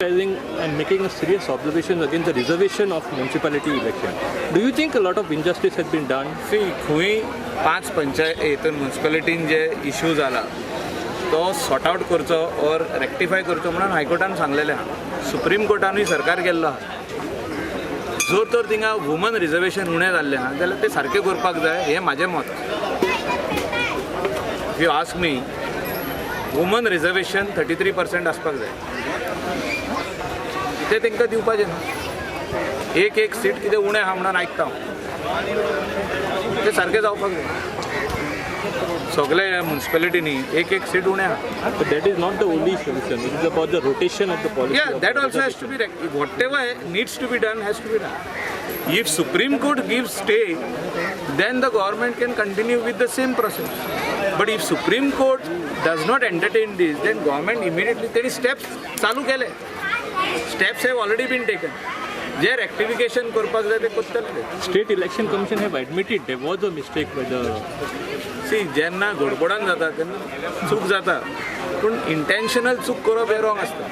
Criticizing and making a serious observation against the reservation of municipality election. Do you think a lot of injustice has been done? See, खंय पांच पंचायत हितून म्युन्सिपेलिटीन जे issue जाला तो sort out करचो or rectify करचो म्हणून हायकोर्टान सांगलेलें आहा. सुप्रीम कोर्टानूय सरकार गेल्लो आहा. जर तर थिंगा वुमन रिजर्वेशन उणें जाल्लें आहा जाल्यार तें सारकें करपाक जाय, हें म्हाजें मत. If you ask me, woman reservation 33% आसपाक जाय. तें तांकां दिवपाचें न्हू. एक एक सीट कितें उणें आहा म्हणून आयकता हांव. तें सारकें जावपाक जाय. सगळे म्युन्सिपेलिटीनी एक एक सीट उणें आहा. But that is not the only solution. It is about the rotation of the policy Yeah, of that also has to be, whatever needs to be done has to be done. If Supreme Court gives stay, then the government can continue with the same process. But if Supreme Court does not entertain this, then government immediately, तेणी steps चालू केले. Steps have already been taken. J rectification करपाक जाय ते करतले ते. State Election Commission have admitted there was a mistake by the See, जेन्ना गडबडान जाता तेन्ना चूक जाता, पूण इंटेन्शनल चूक करप हें रॉंग आसता.